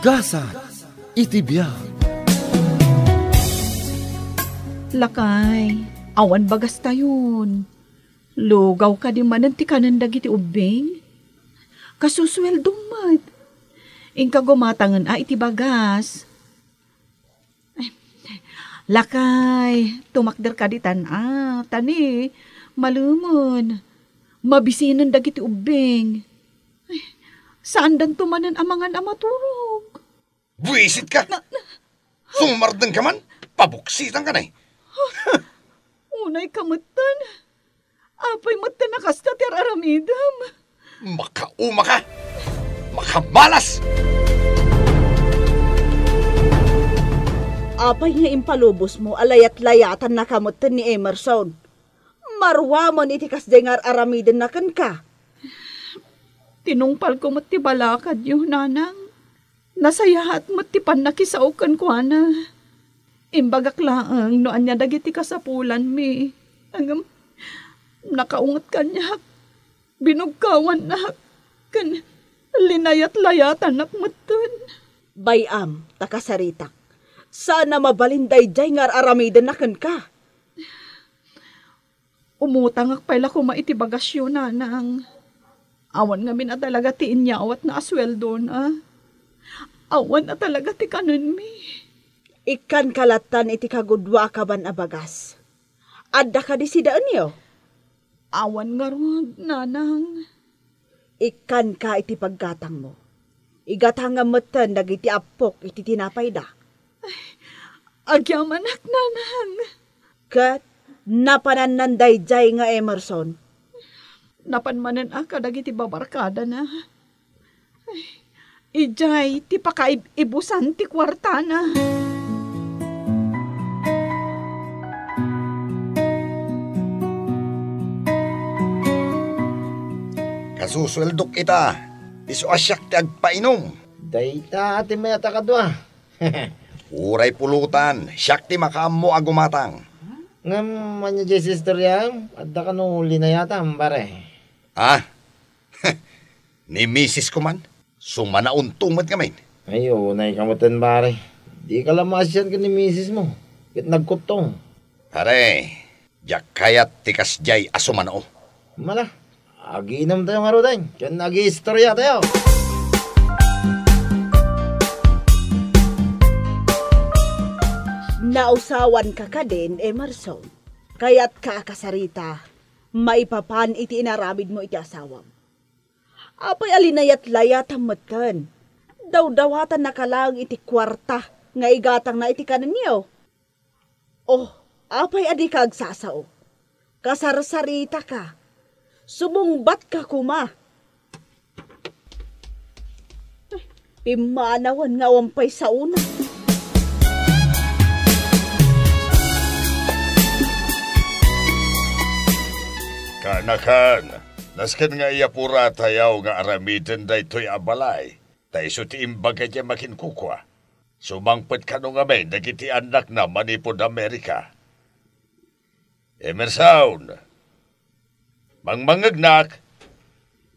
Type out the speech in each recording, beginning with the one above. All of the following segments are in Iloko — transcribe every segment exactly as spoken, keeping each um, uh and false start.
Gasat iti biag. Lakay, awan bagastayon. Lugaw kadi manen ti kanen dagiti ubbing? Kasusueldom met. Inka gumatangen a iti bagas. Lakay, tumakder kadi tan-a, tani, malumen. Mabisinen dagiti ubbing. Ay, saandanto manen a mangan a maturog. Buisit ka! Na, na, Sumardeng ka man? Pabuksitan ka na eh. Unay ka metten. Apay metten a kasta ti ar-aramidem? Makauma ka! Makamalas! Apay nga impalubosmo a layat-layatannaka metten ni Emerson? Maruamen iti kasdiay nga ar-aramidenna kenka. Tinungpalko met ti balakadyo, nanang. Nasayaat met ti pannakisao kenkuana. Imbagak laeng no ania dagiti kasapulanmi. Ngem, nakaunget kaniak. Binugkawannak. Ken linayat-layatannak metten. Bay-am ta kasaritak. Saan a mabalin daydiay nga ar-aramidenna kenka. Umutangak pay la koma iti bagasyo, nanang. Awan ngamin a talaga ti inyawatna a sueldona. Awan a talaga ti kanenmi. Ikkanka lattan iti kagudua a kaban a bagas. Adda kadi sidaenyo? Awan ngarud, nanang. Ikkanka iti paggatangmo. Igatangam metten dagiti appok iti tinapayda. Ay, agyamanak, nanang. Ket napanannan daydiay nga Emerson? Napan manen a kadagiti babarkadana. Ay, idiay ti pakaib-ibusan ti kuartana. Kasusueldok ita, isu a siak ti agpainum. Dayta ti mayat a kadua. Uray pulutan, siak ti makaammo a gumatang. Ngem ania diay istoriam? Adda kano linayatam, pare? Ah? Ni misis ko man, sumanaonto met ngamin. Ay, unay ka metten, pare. Di ka la maasian ken ni misis mo, ket nagkuttong. Pare, diak kayat ti kasdiay a sumanao. Mala, agiinumtayo ngaruden, ken agiistoriatayo. Nausawanka kadin, Emerson? Kayatka a kasarita maipapan iti inaramidmo iti asawam? Apay a linayat-layatam metten? Dawdawatannaka laeng iti kuarta nga igatangna iti kanenyo. Oh, apay a dika agsasao? Kasarsaritaka. Sumungbatka koma. Pimmanawen nga awan pay saona. Kaanakan, nasken nga iyapuratayo nga aramiden daytoy a balay, ta isu ti imbaga ti makinkukua. Sumangpet kano ngamin dagiti annakna manipud Amerika. Emerson, mangmangngegnak.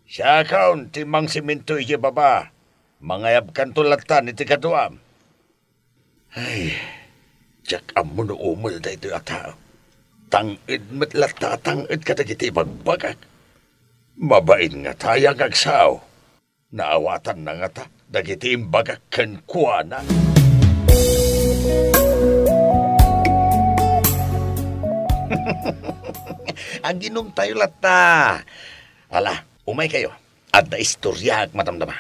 Siakon ti mangsemento idiay baba. Mangayabkanto lattan iti kaduam. Ay, diak ammo no umel daytoy a tao. Tang-ed met latta a tang-ed kadagiti ibagbagak. Mabain ngata a agsao. Naawatanna ngata dagiti imbagak kenkuana? Aginumtayo latta. Ala, umaykayo. Adda istoriaak madamdama.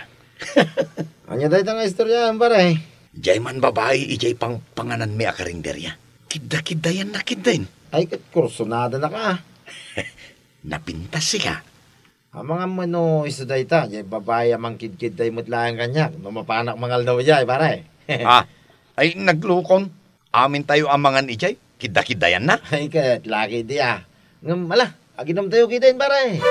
Ania dayta nga istoriaem, pare? Diay man babai idiay pangpangananmi a karinderia. Kidda-kiddayannak ketdin. Ay, ket kursonadanaka. Napintas sika. Amangan met no isu dayta, diay babai a mangkidkidday met laeng kaniak no mapanak mangaldaw idiay, pare. Ah, ay, naglukon. Amintayo a mangan idiay, kidda-kiddayanna. Ay, ket laki idi, ah. Ngem, ala, aginumtayo ketdin, pare.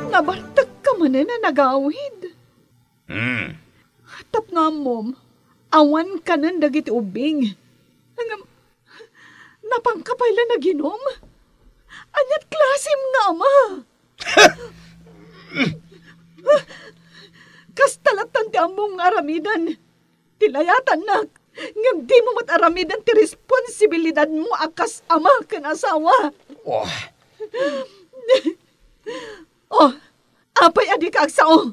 Nabartekka manen a nagawid. Hmm. Tapno ammom, awan kanen dagiti ubbing. Ngem, napanka pay la naginum? Aniat klasem nga ama? Ammom nga aramiden ti layatannak, ngem dimo met aramiden ti responsibilidadmo a kas ama ken asawa. Oh. Oh, apay a dika agsao?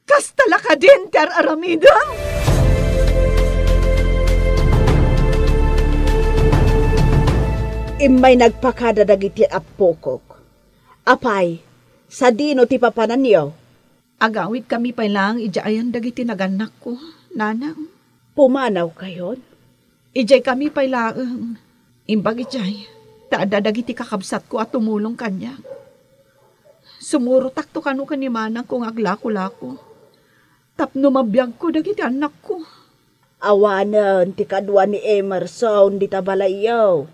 Kasta la kadin ti ar-aramidem? Immay nagpakada dagiti appokok. Apay, sadino ti papananyo? Agawidkami pay laeng idiay ayan dagiti nagannakko, nanang. Pumanawkayon? Idiay kami pay laeng. Imbag idiay, ta adda dagiti kakabsatko a tumulong kaniak. Sumurotakto kano ken ni manangko nga aglakolako tapno mabiagko dagiti annakko. Awanen ti kadua ni Emerson dita balayyo.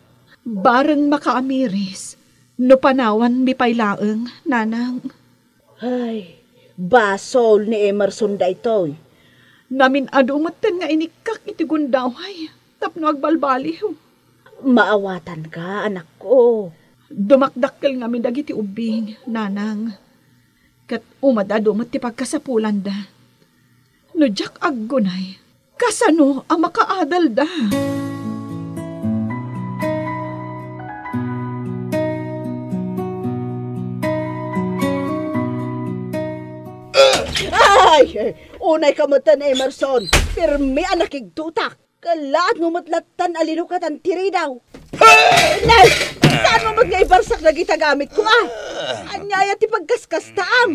Bareng makaamiris no panawanmi pay laeng, nanang. Ay, basol ni Emerson daytoy. Namin-adu metten nga inikkak iti gundaway tapno agbalbaliw. Maawatanka, anakko. Dumakdakkel ngamin dagiti ubbing, nanang. Ket umad-adu met ti pagkasapulanda. No diak aggunay, kasano a makaadalda? Ay! Unay ka metten, Emerson. Pirmi a nakigtutak. Kallaat mo met lattan a linukatan ti ridaw. Nay! Saan mo met nga ibarsak dagita gamitko, ah? Ania aya ti pagkaskastaam?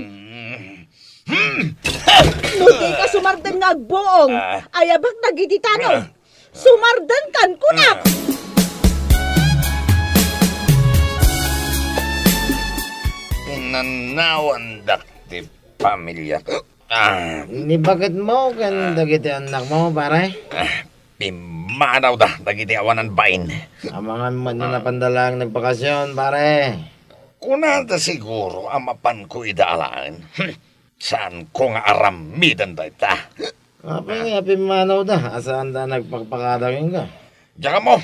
No dika sumardeng nga agbuong, ayabak dagiti tano. Sumardengkan, kunak! Inannawandak ti pamilya. Ah, ni baketmo ken dagiti annakmo, pare? Ah, pimmanawda dagiti awanan bain. Amangan met nga napanda laeng nagbakasyon, pare. Kunada siguro a mapanko ida alaen. Hmm, saanko nga aramiden dayta. Apay nga pimmanawda a saanda a nagpakpakada kenka? Diak ammo,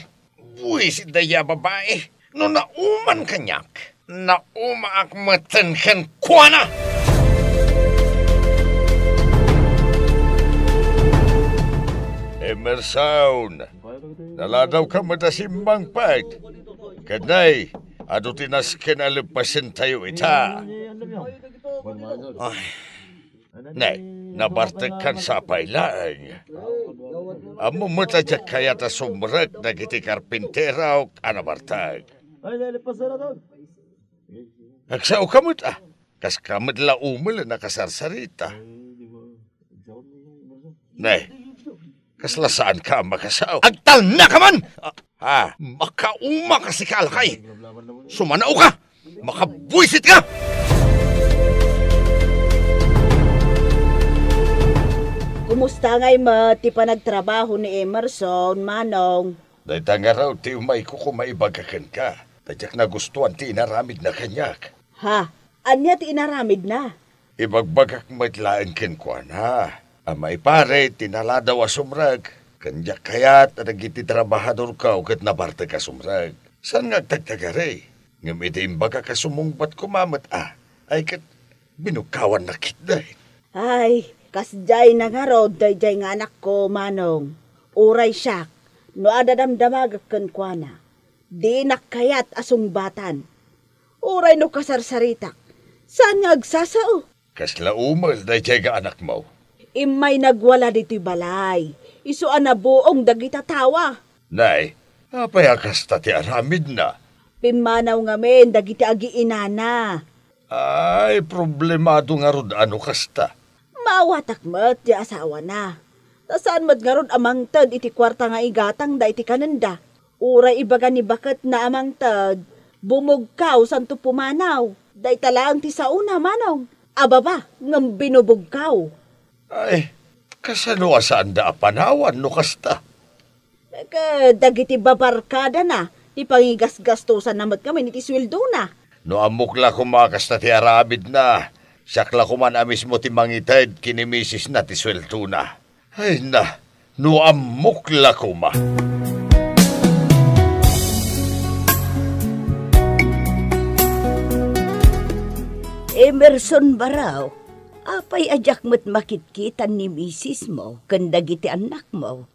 buisit dayta a babai. No nauman kaniak, naumaak metten kenkuana. Emerson, naladawka met a simmangpet. Ket nay, adu ti nasken a leppasentayo ita. Ay, ne, nabartekkan sapay laeng. Ammom met a diak kayat a sumrek dagiti karpintero a nabartek. Agsaoka met, a. Kaska met la umel a nakasarsarita. Ne, kasla saanka a makasao. Agtalnaka man! A, a, makauma ka sika, lakay. Sumanaoka! Makabuisitka! Kumusta ngay met ti panagtrabaho ni Emerson, Manong? Dayta ngarud ti umayko koma ibaga kenka. Ta diak nagustuan ti inaramidna kaniak. Ha? Ania ti inaramidna? Ibagbagak met laeng kenkuana a maiparit ti naladaw a sumrek, ken diak kayat a dagiti trabahadorko ket nabartek a sumrek. Saan nga agtagtagari, ngem idi imbagak a sumungbat koma met a, ay ket binugkawanna ketdi. Ay, kasdiay na ngarud daydiay nga anakko, Manong. Uray siak, no adda damdamagek kenkuana, dinak kayat a sungbatan. Uray no kasarsaritak, saan nga agsasao? Kasla umel daydiay nga anakmo? Immay nagwala ditoy balay, isu a nabuong dagita tawa. Nay, apay a kasta ti aramidna? Pimmanaw ngamin dagiti agiinana. Ay, problemado ngarud a no kasta. Maawatak met ti asawana. Ta saan met ngarud a mangted iti kuarta nga igatangda iti kanenda. Uray ibaga ni baketna a mangted, bumugkaw santo pumanaw. Dayta laeng ti saona, Manong. A baba, ngem binubugkaw. Ay, kasano a saanda a panawan no kasta? Ket dagiti babarkadana, ti pangigasgastosanna met ngamin iti sueldona. No ammok la koma a kasta ti aramidna, siak la koman a mismo ti mangited ken ni misisna ti sueldona. Ay na, no ammok la koma. Emerson Barao, Apay a diak met makitkita ni misismo ken dagiti annakmo?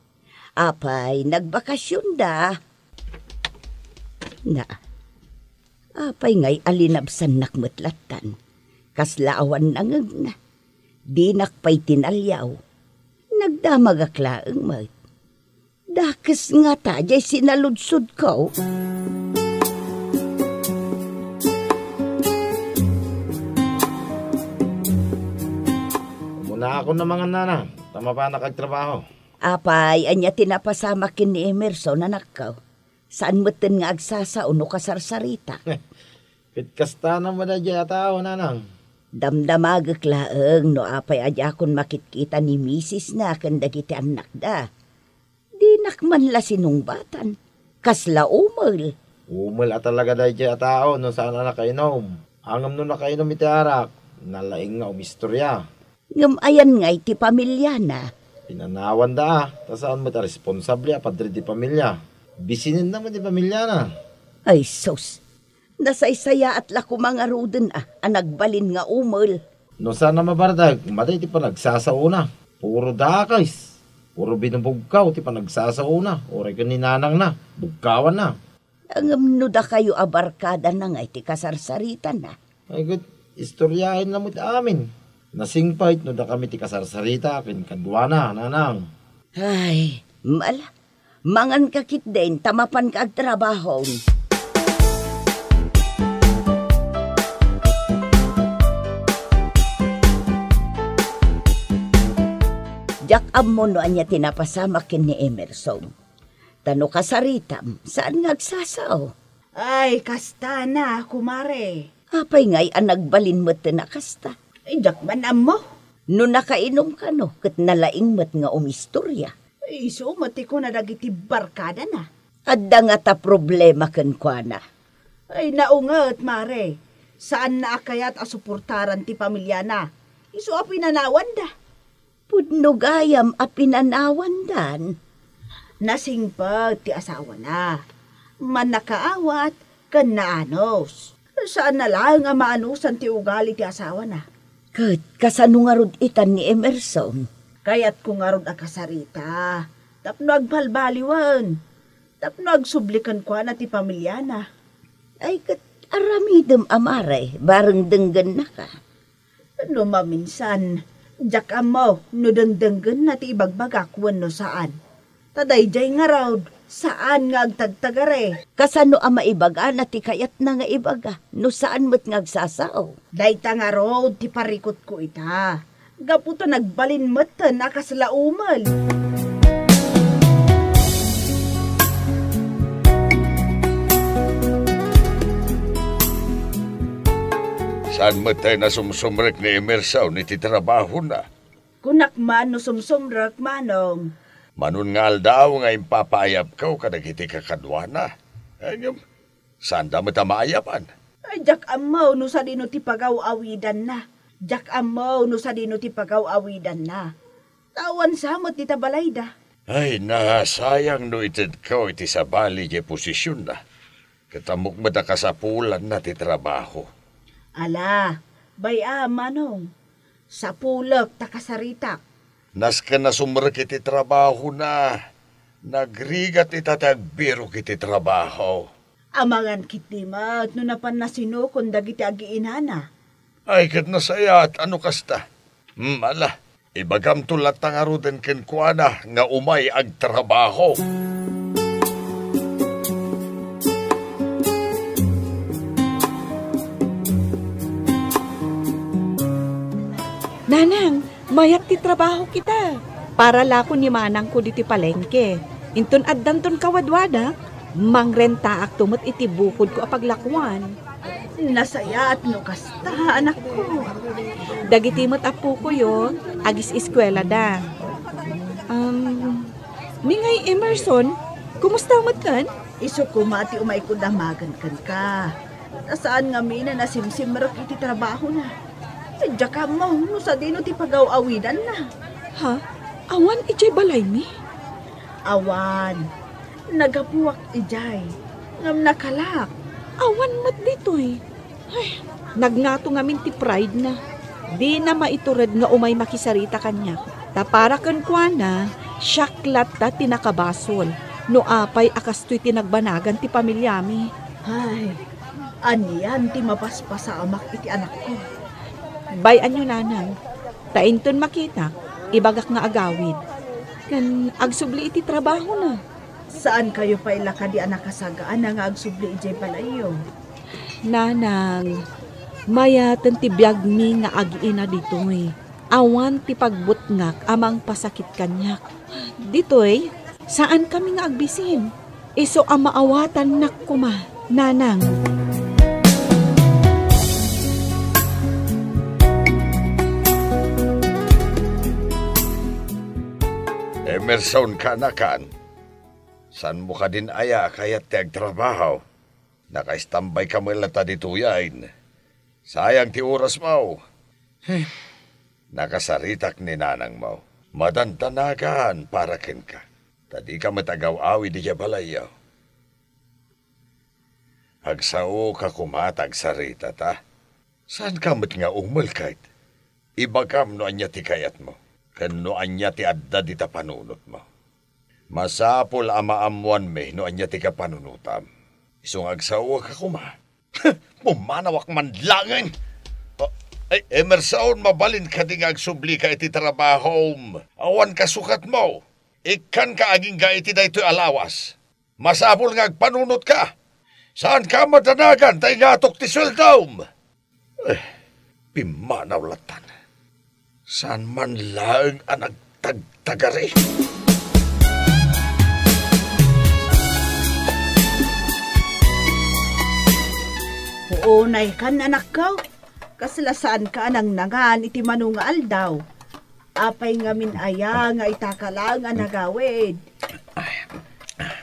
Apay, nagbakasionda? Na, apay ngay a linabsannak met lattan? Kasla awan nangegna. Dinak pay tinaliaw. Nagdamagak laeng met. Dakes ngata diay sinaludsodko. Umuna akon a mangan, nanang, ta mapanak agtrabaho. Apay, ania ti napasamak ken ni Emerson, anakko? Saan metten nga agsasao no kasarsarita? Ket kasta met daydiay a tao, nanang. Damdamagek laeng no apay a diakon makitkita ni misisna ken dagiti annakda. Dinak man la sinungbatan. Kasla umel. Umel a talaga daydiay a tao no saan a nakainom. Ngem no nakainom iti arak, nalaing nga umistorya. Ngem ayan ngay ti pamiliana? Pinanawanda a, ta saan met a responsable a padre ti pamilia. Bisinenna met ti pamiliana. Ay sus, nasaysayaat la koma ngaruden a, a nagbalin nga umel. No saan a mabardeg, matay ti panagsasaona. Puro dakes, puro binubugkaw ti panagsasaona, uray ken ni nanangna, bugkawanna. Ngem no dakayo a barkadana ngay ti kasarsaritana? Ay, ket istoryaenna met amin. Nasingpet no dakami ti kasarsarita ken kaduana, nanang. Ay, mala. Manganka ketdin ta mapanka agtrabaho. Diak ammo no ania ti napasamak ken ni Emerson. Ta no kasaritam, saan nga agsasao? Ay, kastana, kumare. Apay ngay a nagbalin metten a kasta? Ay, diak man ammo. No nakainom kano, ket nalaing met nga umistorya. Ay, isu met ti kuna dagiti barkadana. Adda ngata problema kenkuana? Ay, naunget, mare. Saanna a kayat a suportaran ti pamiliana. Isu a pinanawanda. Pudno gayam a pinanawandan. Nasingpet ti asawana. Mannakaawat ken naanus. Saanna laeng a maanusan ti ugali ti asawana. Ket kasano ngarud itan ni Emerson? Kayatko ngarud a kasarita tapno agbalbaliwen, tapno agsubli kenkuana ti pamiliana. Ay, ket aramidem a mare, bareng denggennaka. No maminsan, diak ammo no dengdenggenna ti ibagbagak wenno saan. Ta daydiay ngarud, saan nga agtagtagare. Kasano a maibagana ti kayatna nga ibaga no saan met nga agsasao? Dayta ngarud ti parikutko ita. Gapu ta nagbalin metten a kasla umel. Saan met tay nasumsumrek ni Emerson iti trabahona? Kunak man no sumsumrek, Manong. Manon nga aldaw nga impapaayabko kadagiti kakaduana. Ngem, saanda met a maayaban. Ay, diak ammo no sadino ti pagaw-awidanna. Diak ammo no sadino ti pagaw-awidanna. Awan sa met dita balayda. Ay, nasayang no itedko iti sabali diay posisionna. Ket ammok met a kasapulanna ti trabaho. Ala, bay-am, Manong. Sapulek ta kasaritak. Nasken a sumrek iti trabahona, nagrigat ita ti agbirok iti trabaho. Amangan ketdi met no napanna sinukon dagiti agiinana. Ay, ket nasayaat a no kasta. Hmm, ala, ibagamto latta ngaruden kenkuana nga umay agtrabaho. Nanang, mayat ti trabaho kita. Para la ko ni manangko ditoy palengke. Inton addanton kawadwadak, mangrentaakto met iti bukodko a paglakuan. Nasayaat no kasta, anakko. Dagiti met appokoyo, agis-eskuelada. Um, ni ngay Emerson, kumusta met ken? Isu koma ti umayko damagen kenka. Ta saan ngamin a nasimsimrek iti trabahona. Diak ammo no sadino ti pagaw-awidanna. Ha? Awan idiay balaymi? Awan. Naggapuak idiay. Ngem nakalak. Awan met ditoy. Ay, nagngato ngamin ti pride na. Dina maitured nga umay makisarita kaniak. Ta para kenkuana, siak latta ti nakabasol no apay a kastoy ti nagbanagan ti pamiliami. Ay, anian ti mapaspasamak iti anakko. Bay-anyo, Nanang. Ta inton makitak, ibagak nga agawid. Ken agsubli iti trabahona. Saankayo pay la kadi a nakasagaana nga agsubli idiay balayyo? Nanang, mayaten ti biagmi nga ag-ina ditoy. Awan ti pagbutngak a mangpasakit kaniak. Ditoy, saankami nga agbisin. Isu a maawatannak koma, Nanang. Emerson, kaanakan. Saanmo kadin aya a kayat ti agtrabaho? Nakaistambayka met latta ditoyen. Sayang ti orasmo. Nakasaritak ni nanangmo. Madandanagan para kenka. Ta dika met agaw-awid idiay balayyo. Agsaoka koma ta agsaritata. Saanka met nga umel ket ibagam no ania ti kayatmo, ken no ania ti adda dita panunotmo. Masapul a maammoanmi no ania ti kapanunotam. Isu nga agsaoka koma. Pumanawak man laeng! Oh, ay, Emerson, mabalin kadi nga agsublika iti trabahom? Awan kasukatmo. Ikkanka agingga iti daytoy a lawas. Masapul nga agpanunotka. Saanka a madanagan ta ingatok ti sueldom. Eh, pimmanaw lattan. Saan man laeng a nagtagtagari. Unaykan, anakko. Kasla saanka a nangnangan iti mano nga aldaw? Apay ngamin aya nga itaka laeng a nagawid?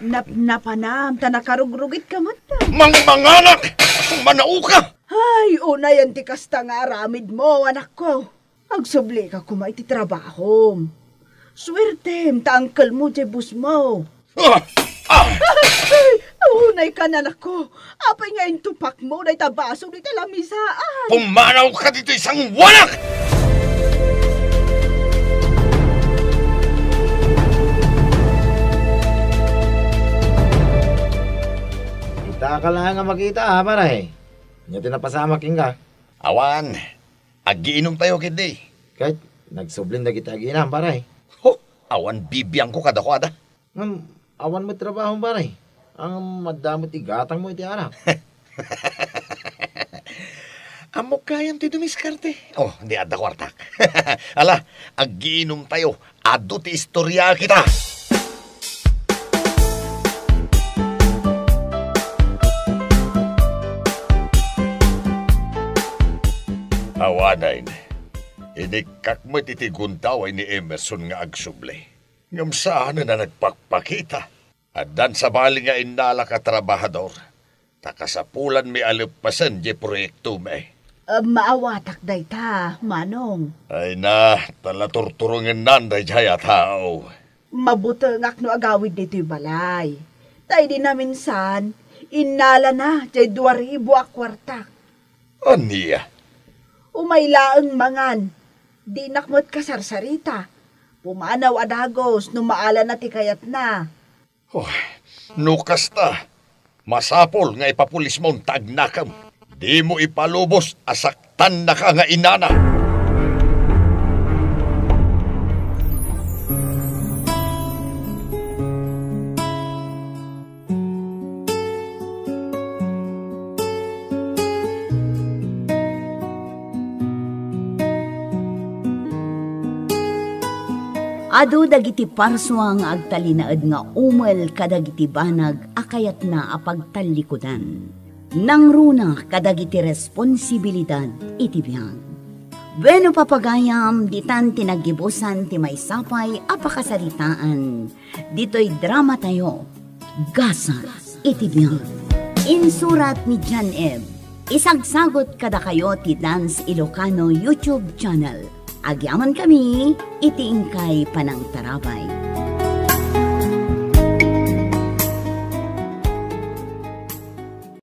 Napnapanam ta nakarugrugitka met. Mangmanganak! Manauka! Ay, unayan ti kasta nga aramidmo, anakko. Agsublika koma iti trabahom. Suertem ta angkelmo diay bossmo. Ah! Ah! Ay, unaykan, anakko. Apay nga intupakmo dayta basol iti lamisaan? Pumanawka ditoy sanguanak! Itaka laeng a makita, ha, pare? Ania ti napasamak kenka? Awan. Aggiinumtayo ketdi. Ket nagsublin dagiti agiinam, pare. Ho, awan bibiangko kadakuada. Ngem, awan met trabahom, pare. Ngem, adda met igatangmo iti arak. Ammok gayam ti dumiskarte. Oh, di adda kuartak. Ala, aggiinumtayo. Adu ti istorya kita. Awanen, inikkak met iti gundaway ni Emerson nga agsubli. Ngem saanen a nagpakpakita. Addan sabali nga innalak a trabahador, ta kasapulanmi a leppasen diay proyektomi. Em, maawatak dayta, Manong. Ay na, ta la turturongennan daydiay a tao. Mabutengak no agawid ditoy balay. Ta idi naminsan, innalana diay dua ribu a kuartak. Ania? Umay laeng mangan. Dinak met kasarsarita. Pumanaw a dagus no maalana ti kayatna. Oh, no kasta, masapul nga ipapulismon ta agnakem. Dimo ipalubos a saktannaka nga inana. Adu dagiti parsua nga agtalinaed nga umel kadagiti banag a kayatna a pagtallikudan. Nangruna kadagiti responsibilidad iti biag. Bueno, papagayam, ditan ti naggibusan ti maysa pay a pakasaritaan ditoy dramatayo, Gasat iti Biag. Insurat ni John Eb. Isagsagut kadakayo ti Dance Ilocano YouTube channel. Agyamankami iti inkay panangtarabay.